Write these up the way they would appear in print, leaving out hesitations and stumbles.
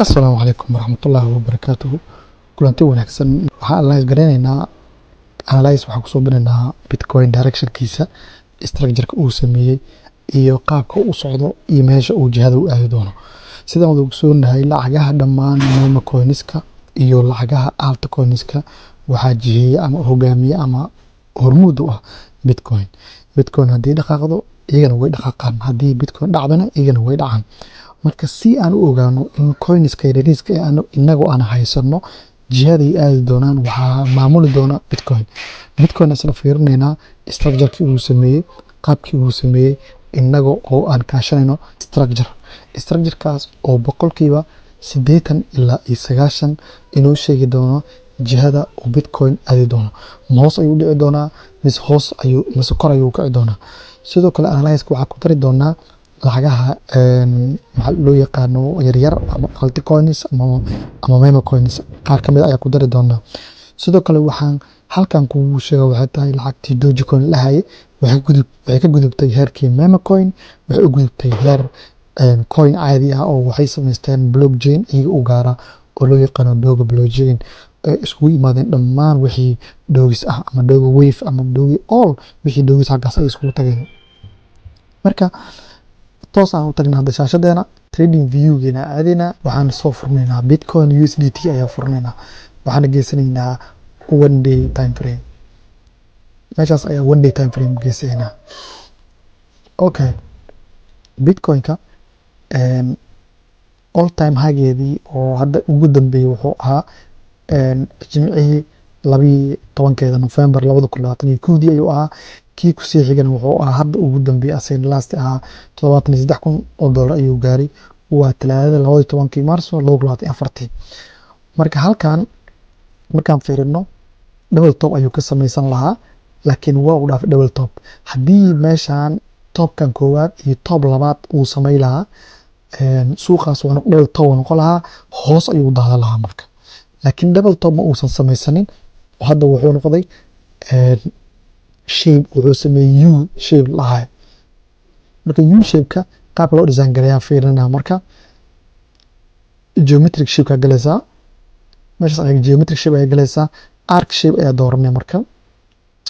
Asalaamu calaykum waraxmatullaahi wabarakaatuhu. Kulanti wanaagsan. Waxaan analyze gareyneynaa, analyze waxaan kusoo binaynaa Bitcoin directionkiisa, structure-ka uu sameeyey iyo qaabka uu socdo iyo meesha uu jihada u aadi doono. Sidaan wada ogsoonahay, lacagaha dhammaan meme coinska iyo lacagaha altcoinska waxaa jiheeya ama hogaamiye ama hormuud u ah Bitcoin. Bitcoin haddii dhaqaaqdo, iyagana way dhaqaaqaan. Haddii Bitcoin dhacdona, iyagana way dhacaan. Marka si aan u ogaano in coinska yaryariska ee inagu aan haysano jihaday aadi doonaan, waxaa maamuli doona Bitcoin. Bitcoin isla fiirinaynaa structure-kii uu sameeyey, qaabkii uu sameeyey, inaga oo aan kaashanayno structure. Structure-kaas oo 80% ilaa 90% inoo sheegi doono jihada uu Bitcoin aadi doono. Ma hoos ayuu dhici doonaa mise hoos ayuu mise kor ayuu kici doonaa? Sidoo kale analyze waxaa ku dari doonaa lacagaha maxaa loo yaqaano yaryar ama altcoins ama meme coins qaar kamid ah ayaa ku dari doonaa. Sidoo kale waxaan halkan kugu sheego waxay tahay lacagtii Dogecoin la dhahayay waxay ka gudubtay heerkii meme coin, waxay u gudubtay heer coin caadi ah oo waxay samaysteen blockchain iyaga u gaara oo loo yaqaano Doge blockchain, ay iskugu yimaadeen dhammaan wixii Doges ah ama Doge wave ama Doge, all wixii Doges halkaas ay iskugu tageen. Marka toos aan u tagna hadda shaashadeena trading view-geena aadaynaa. Waxaan soo furnaynaa Bitcoin USDT ayaa furnaynaa. Waxaana geysanaynaa one day time frame. Meeshaas ayaa one day time frame geysanaynaa. Okay, Bitcoin-ka all time high-geedii oo hadda ugu dambeeyay wuxuu ahaa Jimcihii 12-keeda November 2021-dii ayuu ahaa. Kii kusii xigana wuxuu ahaa hadda ugu dambeeyay, asagana last ahaa, 73,000 oo dollar ayuu gaaray. Waa Talaadada 12-kii Maarso 2024-tii. Marka halkan markaan fiirino, double top ayuu ka sameysan lahaa, laakiin waa uu dhaafay double top. Haddii meeshan topkan koowaad iyo top labaad uu samey lahaa, suuqaas waa double top noqon lahaa, hoos ayuu daadan lahaa marka. Laakiin double top ma uusan sameysanin. Hadda wuxuu noqday shape, wuxuu sameeyey U shape lahay. Marka U shape-ka qaabka loo design gareeyaa fiirinaa. Marka geometric shape ka galaysaa, meeshaas ayaa geometric shape ayaa galaysaa, arc shape ayaa dooranaya.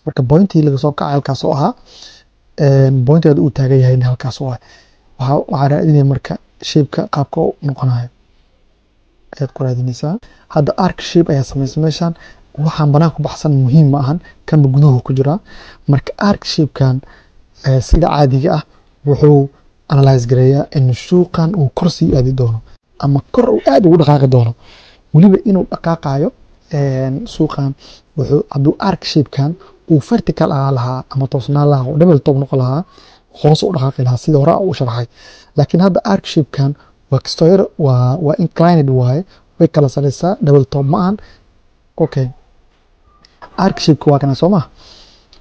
Marka pointii laga soo kacay halkaas oo ahaa, pointiga uu taagan yahayna halkaas oo ah. Waxaa raadinaya marka shape-ka qaabka uu noqonayo ayaad ku raadinaysaa. Hadda arc shape ayaa sameysay meeshan. Waxaan banaanka ku baxsan muhiim ma ahan, kanba guduhu ku jiraa. Marka arc shape-kan sida caadiga ah wuxuu analyze gareeyaa in suuqan uu kor sii aadi doono ama kor uu aad ugu dhaqaaqi doono. Weliba inuu dhaqaaqayo suuqan wuxuu hadduu arc shape-kan uu vertical ahaa lahaa ama toosnaan lahaa oo double top noqon lahaa, hoos u dhaqaaqi lahaa sida hore u sharaxay. Laakiin hadda arc shape-kan waa kastoo yar, waa inclined waaye, way kala sareysaa, double top ma ahan. Okay, arc shape-ka waa kana, soo ma?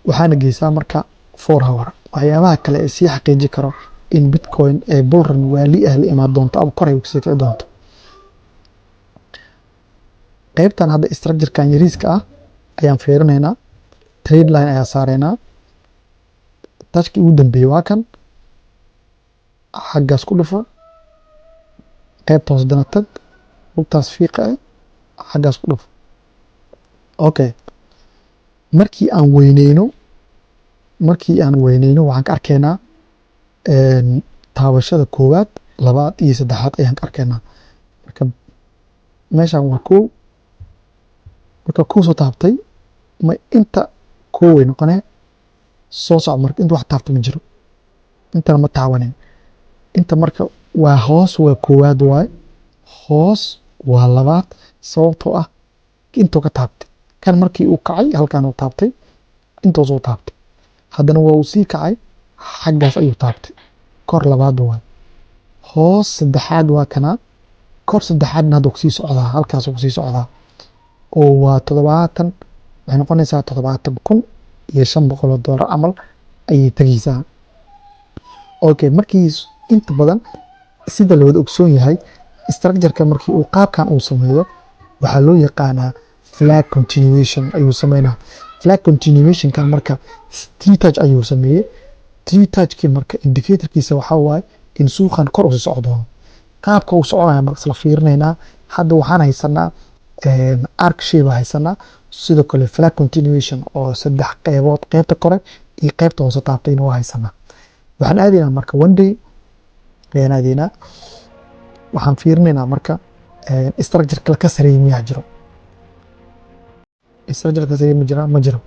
Waxaana geysaa marka 4 hour. Waxyaabaha kale ee sii xaqiiji karo in Bitcoin ee bull run waali ah la imaan doonto ama kor ay kusii kici doonto, qaybtan hadda structure-kan yariiska ah ayaan fiirinaynaa. Trend line ayaa saareynaa. Touchkii ugu dambeeyey waa kan. Xaggaas ku dhufo, qaybta hoos dana tag, lugtaas fiiqa ah xaggaas ku dhufo. Okay, markii aan weyneyno, waxaan ka arkaynaa taabashada koowaad, labaad iyo saddexaad ayaan ka arkaynaa. Marka meeshan waa kow. Marka kow soo taabtay, ma inta kow way noqonee. Soo soco. Marka inta wax taabta ma jiro, intana ma taabanin inta. Marka waa hoos, waa koowaad waaye, hoos waa labaad, sababtoo ah intuu ka taabtay kan. Markii uu kacay halkan uu taabtay, intuu soo taabtay, haddana waa uu sii kacay, xaggaas ayuu taabtay. Kor labaad waay, hoos saddexaad waa kanaa. Kor saddexaadna hadda kusii socdaa, halkaas kusii socdaa oo waa 70, waxay noqonaysaa 70,500 oo doolar camal ayay tegeysaa. Okay, markii inta badan sida la wada ogsoon yahay, structure-ka markii uu qaabkan uu sameeyo waxaa loo yaqaanaa flag continuation ayuu sameynaa. Flag continuationkan marka three touch ayuu sameeyey. Three touchkii marka indicatorkiisa waxaa waaye in suuqan kor usii socdo doono. Qaabka uu soconaya marka isla fiirinaynaa. Hadda waxaan haysanaa arc shape haysanaa, sidoo kale flag continuation oo saddex qeybood, qeybta kore iyo qeybta hoose taabtayna waa haysanaa. Waxaan aadaynaa marka one day ayaan aadaynaa. Waxaan fiirinaynaa marka structure kale ka sareeya miyaa jiro? Structure ka sareeya ma jira? Ma jiro,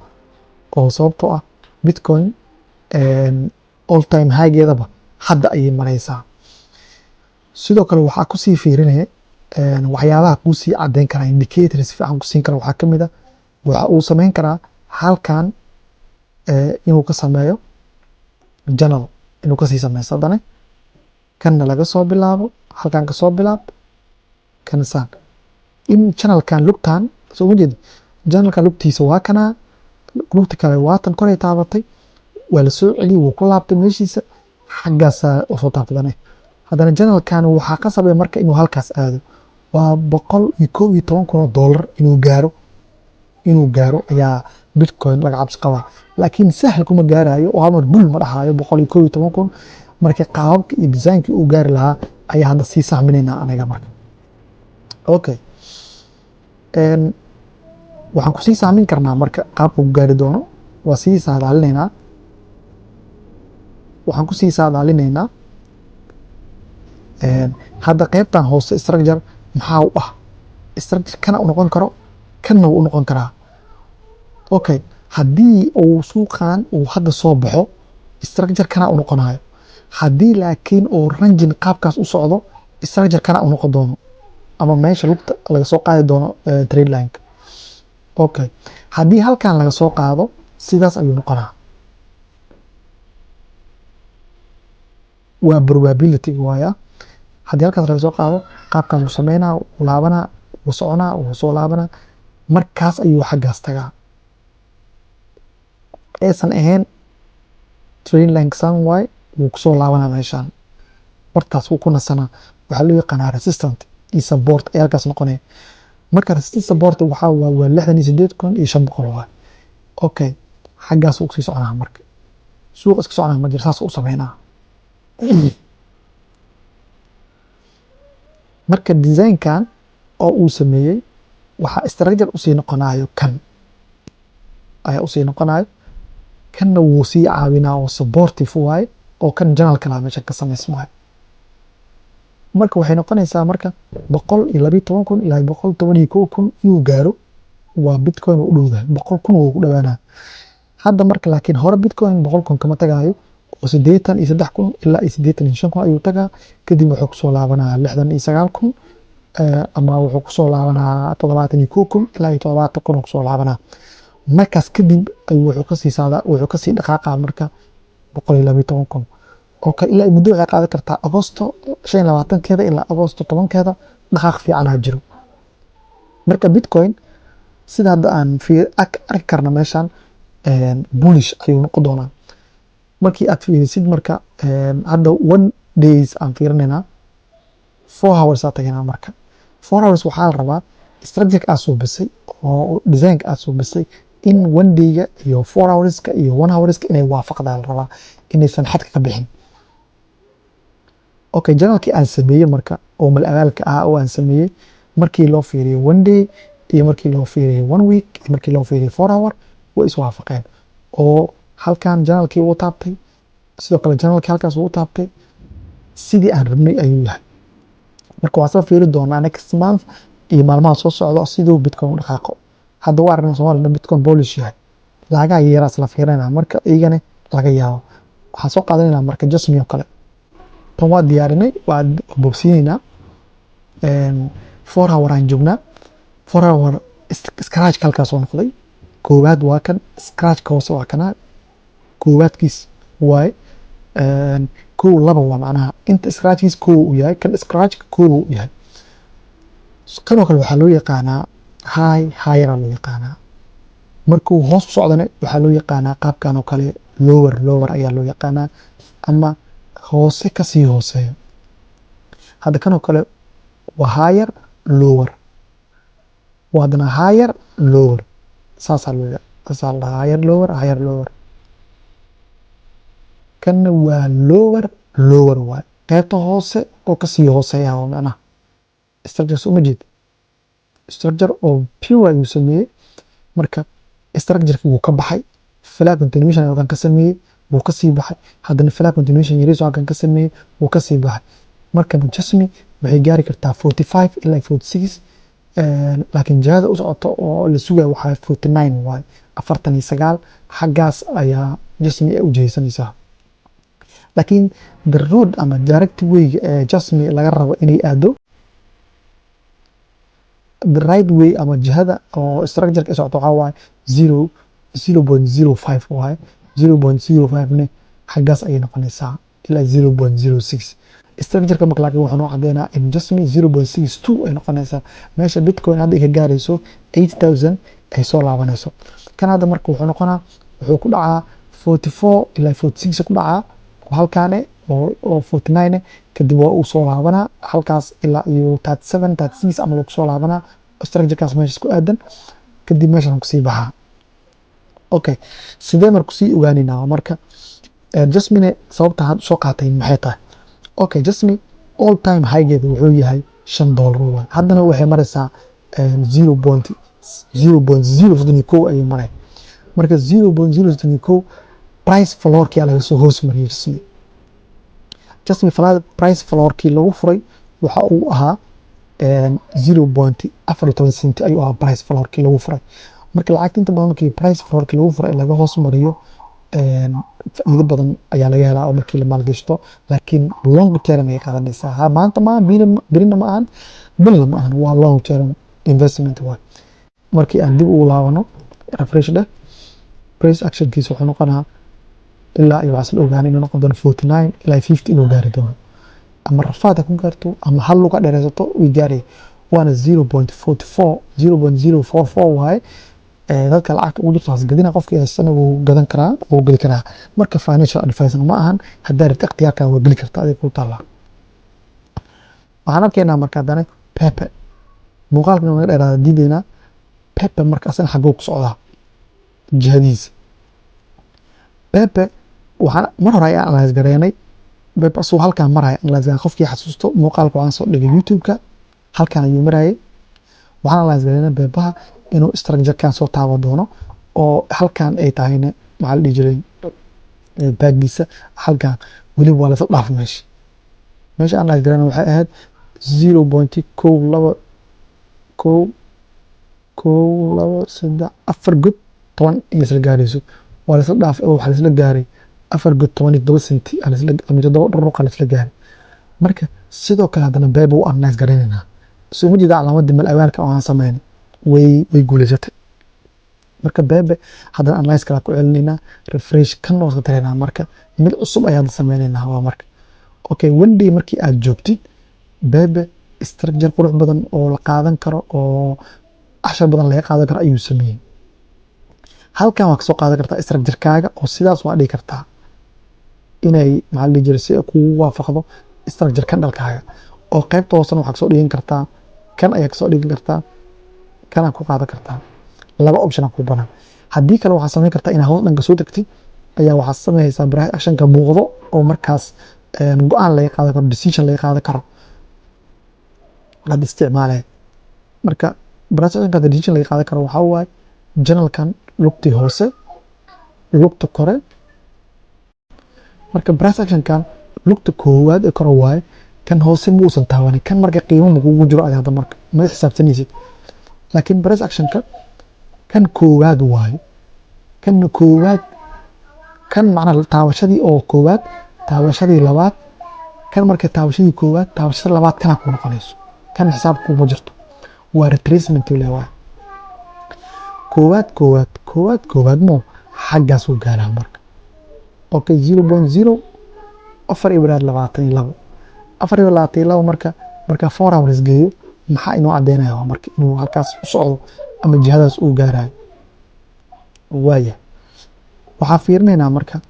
oo sababtoo ah Bitcoin all time high-geedaba hadda ayay maraysaa. Sidoo kale waxaa kusii fiirinaya waxyaabaha kuusii cadeyn kara, indicators fiican kusiin kara, waxaa kamid ah waxa uu sameyn karaa halkan inuu ka sameeyo channel, inuu kasii sameysto haddana kanna laga soo bilaabo halkan, kasoo bilaab kana saan in channelkan lugtan soo ma jeedi. Channelkan lugtiisa waa kanaa, lugta kale waa tan koray taabatay, waa la soo celiyey, wuu ku laabtay meeshiisa, xaggaasaa usoo taabtadane. Haddana channelkan waxaa qasabay marka inuu halkaas aado, waa 111,000 oo doolar inuu gaaro ayaa Bitcoin laga cabsi qabaa, laakiin sahal kuma gaarayo oo hal mar bul ma dhahayo 111,000. Marka qaababka iyo designkii uu gaari lahaa ayaa hadda sii sahminaynaa aniga. Marka okay, waxaan kusii sahmin karnaa marka qaabka uu gaari doono, waa sii saadaalinaynaa. Waxaan kusii saadaalinaynaa hadda qeybtan hoose structure maxaa u ah? Structure kana u noqon karo, kanna wuu u noqon karaa. Okay, haddii uu suuqan uu hadda soo baxo, structure kana u noqonayo. Haddii laakiin uu ranging qaabkaas u socdo, structure kana u noqon doono ama meesha lugta laga soo qaadi doono trend line. Okay, haddii halkan laga soo qaado, sidaas ayuu noqonaa. Waa probability waaya. Haddii halkaas laga soo qaado, qaabkaas wuu sameynaa, wuu laabanaa, wuu soconaa, wuu soo laabanaa, markaas ayuu xaggaas tagaa. Aysan ahayn trend line san waay, wuu kusoo laabanaa meeshaan, bartaas wuu ku nasanaa. Waxaa loo yaqaanaa resistant iyo support ayaa halkaas noqonaya. Marka resistant support waxaa waa 68,500 waay. Okay, xaggaas wuu kusii soconaa. Marka suuqa iska soconaa ma jiro, saas u sameynaa. Marka designkan oo uu sameeyey waxaa structure usii noqonayo, kan ayaa usii noqonayo, kanna wuu sii caawinaa oo supportive waaye, oo kan channel kala meesha ka samaysmaayo. Marka waxay noqonaysaa marka 112,000 ilaa 111,000 inuu gaaro waa Bitcoin u dhowdahay, 100,000 wuu ku dhawaanaa hadda. Marka laakiin hore Bitcoin 100,000 kama tagaayo, oo 83,000 ilaa iyo 85,000 ayuu tagaa. Kadib wuxuu kusoo laabanaa 69,000 ama wuxuu kusoo laabanaa 71,000 ilaa iyo 70,000 kusoo laabanaa. Markaas kadib ayuu wuxuu kasii saada, wuxuu kasii dhaqaaqaa marka 112,000. Okay, ilaa muddo waxay qaadan kartaa Agosto 25-keeda ilaa Agosto 10-keeda dhaqaaq fiican ha jiro. Marka Bitcoin sida hadda aan arki karna meeshan bullish ayuu noqon doonaa markii aad fiirisid. Marka hadda one days aan fiirinaynaa, 4 hours aa tagnaa. Marka 4 hours waxaa la rabaa structure aad suubisay oo designka aad suubisay in one dayga iyo 4 hourska iyo one hourska inay waafaqdaa la rabaa, inaysan xadka ka bixin. Okay, channelkii aan sameeyey marka oo mal abaalka ah oo aan sameeyey, markii loo fiiriyo one day iyo markii loo fiiriyo one week iyo markii loo fiiriyo 4 hour, way iswaafaqeen oo halkan channelkii wuu taabtay, sidoo kale channelkii halkaas wuu taabtay, sidii aan rabnay ayuu yahay. Marka waan soo fiiri doonaa next month iyo maalmaha soo socda siduu Bitcoin u dhaqaaqo. Hadda waa aragnaa Soomaaliya Bitcoin bullish yahay, lacagaha yaraa isla fiirinayna. Marka iyagana laga yaabo waxaan soo qaadanaynaa marka Jasmy oo kale. Tan waa diyaarinay, waa bogsiinaynaa. 4 hour aan joognaa. 4 hour scratch halkaas oo noqday koowaad waa kan, scratchka hoose waa kana, koowaadkiis waaye. Kow, laba waa macnaha inta scratchkiis kow uu yahay, kan scratchka kow uu yahay. Kanoo kale waxaa loo yaqaanaa high higher loo yaqaanaa. Markuu hoos u socdana waxaa loo yaqaanaa qaabkan oo kale, lower lower ayaa loo yaqaanaa ama hoose kasii hooseeyo. Hadda kanoo kale waa higher lower, waa haddana higher lower, saasaa la dhahaa, higher lower, higher lower. Kanna waa lower lower waay. Qaybta hoose oo kasii hooseeya oo macnaha structure soo ma jeed, structure oo pure ayuu sameeyey. Marka structure wuu ka baxay, flag continuation ayuu halkan ka sameeyey, wuu kasii baxay. Haddana flag continuation yariis halkan ka sameeyey, wuu kasii baxay. Marka Jasmy waxay gaari kartaa 45 ilaa 46, laakiin jihada u socoto oo la sugayo waxaa 49 waaye, 49. Xaggaas ayaa Jasmy ay u jihaysanaysaa, laakiin the road ama direct way ee Jasmy laga rabo inay aado, the right way ama jihada oo structure ka socoto, waxaa waaye 0.05 waaye. 0.05 ne xaggaas ayay noqonaysaa ilaa 0.06 structure-ka marka. Laakiin wuxuu noo cadeynaa in Jasmy 0.62 ay noqonaysaa, meesha Bitcoin hadda ay ka gaarayso 8000 ay soo laabanayso. Kan hadda marka wuxuu noqonaa, wuxuu ku dhacaa 44 ilaa 46 ku dhacaa oo halkaane oo 49. Kadib waa uu soo laabanaa halkaas ilaa iyo 37, 36 ama lagu soo laabanaa structure-kaas meeshaas ku aadan. Kadib meeshan kusii baxaa. Okay, sidee marka kusii ogaaneynaa marka Jasmine sababta had soo qaatay maxay tahay? Okay, Jasmine all time high-geeda wuxuu yahay $5 waay. Haddana waxay maraysaa 0.0.031 ayay maray. Marka 0.031 price floorkii laga soo hoos mariyay Jasmine. Jasmine price floorkii lagu furay waxa uu ahaa 0.14 cent ayuu ahaa price floorkii lagu furay. Marka lacagta inta badan markii price floorkii lagu furay laga hoos mariyo, faa'iido badan ayaa laga helaa oo markii la maalgashto, laakiin long term ayay qaadanaysaa. Ha maanta ma ahan, birina ma ahan, bilna ma ahan, waa long term investment waay. Markii aan dib ugu laabano, refresh dheh, price actionkiisa wuxuu noqonaa ilaa iyo waxaa isla ogaanay inuu noqon doono 49 ilaa 50 inuu gaari doono, ama rafaad ha ku gaarto ama hal luga dheereysato way gaaraya. Waana 0.44, 0.044 waaye. Dadka lacagta ugu jirto hasgadina, qofkii haystana wuu gadan karaa, wuu geli karaa. Marka financial advice ma ahan, haddaa rabta ikhtiyaarkaa waa geli kartaa, adig kuu taallaa. Waxaan arkaynaa marka haddana Pepe. Muuqaalkan naga dheeraada diidaynaa. Pepe marka asana xaguu ku socdaa jihadiisa? Pepe waxaan mar hore ayaan analyse gareynay. Pepe asuu halkaan maraya analyse gareynay. Qofkii xasuusto muuqaalka waxaan soo dhigay YouTube-ka, halkaan ayuu marayay. Waxaan analyse gareynay Pepeha inuu structure-kan soo taaban doono oo halkaan ay tahayna, maxaa la dhihi jiray, baagiisa halkaan weliba waa lasla dhaaf. Meesha analyse gareynay waxay ahayd zero point kow laba kow kow labo saddex afar god 10 in isla gaarayso. Waa lasla dhaafay oo waxaa laisla gaaray afar god 17 senti ama toddoba dhuruqa laisla gaaray. Marka sidoo kale haddana Pepe u analyse garaynaynaa. Soo ma jeeda calaamadii mal awaalka oo aan sameynay way guuleysatay. Marka Pepe haddana analyse kala ku celinaynaa, refresh kan oo iska tiraynaa. Marka mid cusub ayaad sameynaynaa waa marka. Okay, one day markii aad joogtid, Pepe structure qurux badan oo la qaadan karo oo cashar badan laga qaadan karo ayuu sameeyey. Halkan waa kasoo qaadan kartaa structure-kaaga oo sidaas waa dhigi kartaa inay, maxaa la dhihi jiray, si ay kugu waafaqdo structure candle-kaaga. Oo qaybta hoosena waxaa kasoo dhigan kartaa, kan ayaa kasoo dhigan kartaa, kanaa ku qaadan kartaa. Laba option aa kuu banaan. Haddii kale waxaa samayn kartaa inaad hoos dhanka soo tagtid ayaa waxaa sameynaysaa price actionka muuqdo oo markaas go-aan laga qaadan karo, decision laga qaadan karo aad isticmaalaya. Marka price actionka decision laga qaadan karo waxaa waaye channelkan lugtii hoose, lugta kore. Marka price actionkan lugta koowaad ee kore waaye, kan hoose ma uusan taabanin. Kan marka qiimo ma kugu jiro adi hadda, marka ma xisaabtanaysid, laakiin price actionka kan koowaad waaye, kanna koowaad, kan macnaha taabashadii oo koowaad, taabashadii labaad, kan marka taabashadii koowaad, taabashada labaad kanaa ku noqonayso. Kan xisaab kuma jirto, waa retracement le waaye. Koowaad, koowaad, koowaad, koowaad mo xaggaas uu gaaraa marka. Okay, 0.0 afar ibiraad 22, afar iyo 22. Marka 4 hours geeyo, maxaa inoo cadeynaya? Waa marka inuu halkaas u socdo ama jihadaas uu gaarayo. Waaya, waxaa fiirinaynaa marka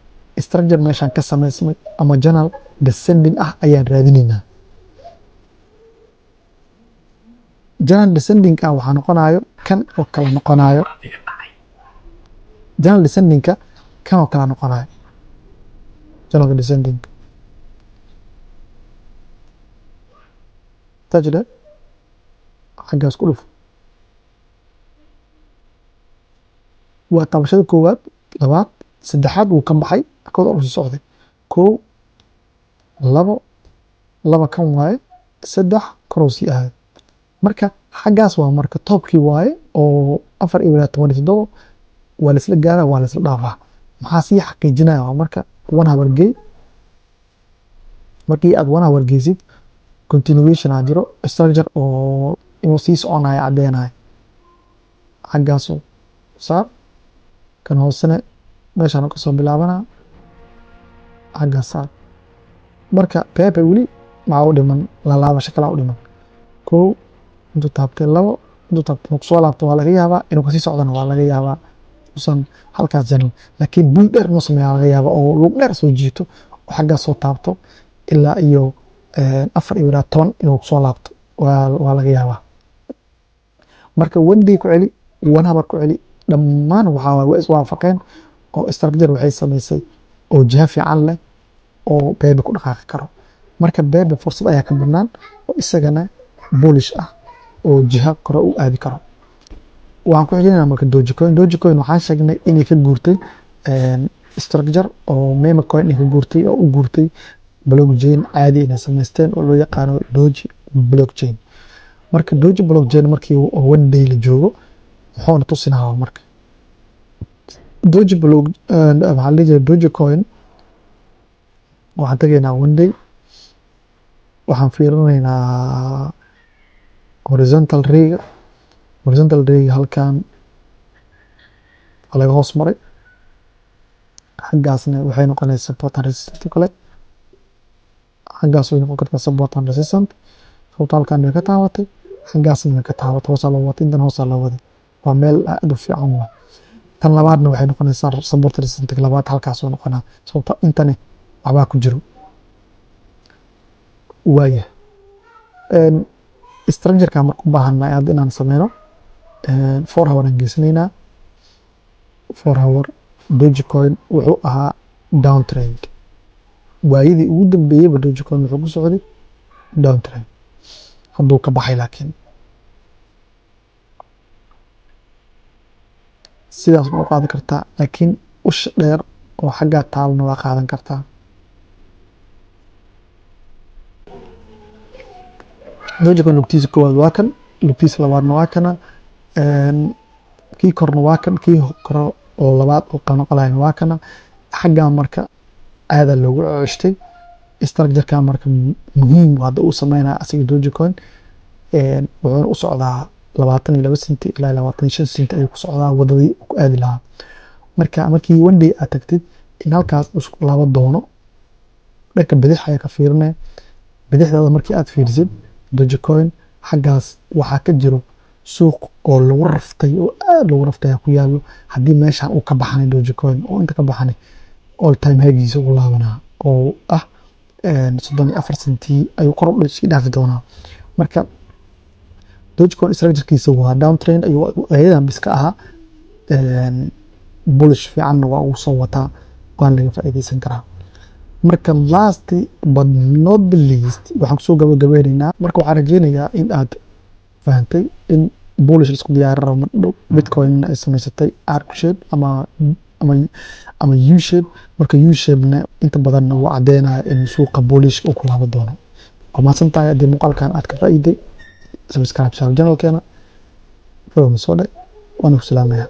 structure meeshaan ka samaysmay ama channel descending ah ayaan raadineynaa. Channel descending ah waxaa noqonayo kan oo kale noqonayo. Channel descendingka kan oo kale noqonayo, channelka descending. Touch dhe, xaggaas ku dhuf. Waa taabashada koowaad, labaad, saddexaad, wuu ka baxay, kooda u sii socday. Kow, labo, laba kan waaye, saddex, koruu sii aaday. Marka xaggaas waa marka topkii waaye oo 4.17 waa laisla gaaraa, waa laisla dhaafaa. Maxaa sii xaqiijinaya? Waa marka 1 hour gey. Markii aad 1 hour geysid, continuation aa jiro, structure oo inuu sii soconayo caddeynayo. Xaggaasu saar, kan hoosena meeshaan kasoo bilaabanaa, xaggaas saar. Marka Pepe weli maxaa u dhiman? Lalaabasho kalaa u dhiman. Kow intuu taabtay, labo intuu taabtay, inuu kusoo laabto waa laga yaabaa, inuu kasii socdona waa laga yaabaa, usan halkaas jarin, laakiin bull dheer inuu sameeyaa laga yaabaa oo lug dheer soo jiito oo xaggaas soo taabto ilaa iyo 4.10 inuu kusoo laabto waa laga yaabaa. Marka 1 day ku celi, 1 hour ku celi, dhammaan waxaa waaye way iswaafaqeen oo structure waxay samaysay oo jiha fiican leh oo Pepe ku dhaqaaqi karo. Marka Pepe fursad ayaa ka banaan oo isagana bullish ah oo jiha kore u aadi karo. Waxaan ku xijinaynaa marka Dogecoin. Dogecoin waxaan sheegnay inay ka guurtay structure oo meme coin inay ka guurtay oo u guurtay blockchain caadi inay samaysteen oo loo yaqaano Doge blockchain. Marka Doge blockchain markii 1 day la joogo, muxuuna tusinaa? Marka Doge block, maxaa la dhihi jiray, Dogecoin, waxaan tegaynaa 1 day, waxaan fiirinaynaa horizontal rayga. Horizontal rayga halkan waa laga hoos maray, xaggaasna waxay noqonaysaa support and resistance kale. Xaggaas way noqon kartaa support and resistance, sababto halkan way ka taabatay, xaggaasna way ka taabatay, hoosaa loo watay, intan hoosaa loo waday. Waa meel aad u fiican. Waa tan labaadna waxay noqonaysaa support resistance labaad, halkaasoo noqonaa, sababto intani waxbaa ku jiro. Waaya, structure-ka marka u baahannahay hadda inaan sameyno, 4 hour aan geysanaynaa. 4 hour Dogecoin wuxuu ahaa downtrend. Waayadii ugu dambeeyeyba Dogecoin wuxuu ku socday downtrend, hadduu ka baxay, laakiin sidaas ma u qaadan kartaa, laakiin usha dheer oo xaggaa taalna waa qaadan kartaa. Dogecoin lugtiisa koowaad waa kan, lugtiisa labaadna waa kana, kii korna waa kan, kii kore oo labaad oo qanoqolayna waa kana. Xaggaa marka aadaa loogu ceshtay structure-ka. Marka muhiim hadda uu sameynaya asiga Dogecoin, wuxuuna u socdaa 22 senti ilaa 25 senti ayuu ku socdaa wadadii ku aadi lahaa. Marka markii 1 day aad tagtid, in halkaas isku laaban doono, dhanka bidix ayaa ka fiirinaya. Bidixdaada markii aad fiirisid Dogecoin, xaggaas waxaa ka jiro suuq oo lagu raftay oo aad loogu raftay ayaa ku yaalo. Haddii meeshan uu ka baxanay Dogecoin oo inta ka baxanay, all time high-giisa ugu laabanaa oo ah 34 senti ayuu kor u sii dhaafi doonaa. Marka Dogecoin structure-kiisa waa downtrend ayuu ayadan bis ka ahaa, bullish fiicanna waa uu soo wataa, waana laga faa'iideysan karaa. Marka last but not the least, waxaan kusoo gabagabeyneynaa, marka waxaan rajeynayaa in aad fahantay in bullish laisku diyaarin rabo mar dhow, Bitcoin ay samaysatay arc shape ama U shape. Marka U shape-na inta badan wuu cadeynaya in suuqa bullish uu ku laaban doono. Waa mahadsan tahay. Haddii muuqaalkan aad ka faa'iiday, subscribe saar channelkeena, follow soo dhe, waana ku salaamayaa.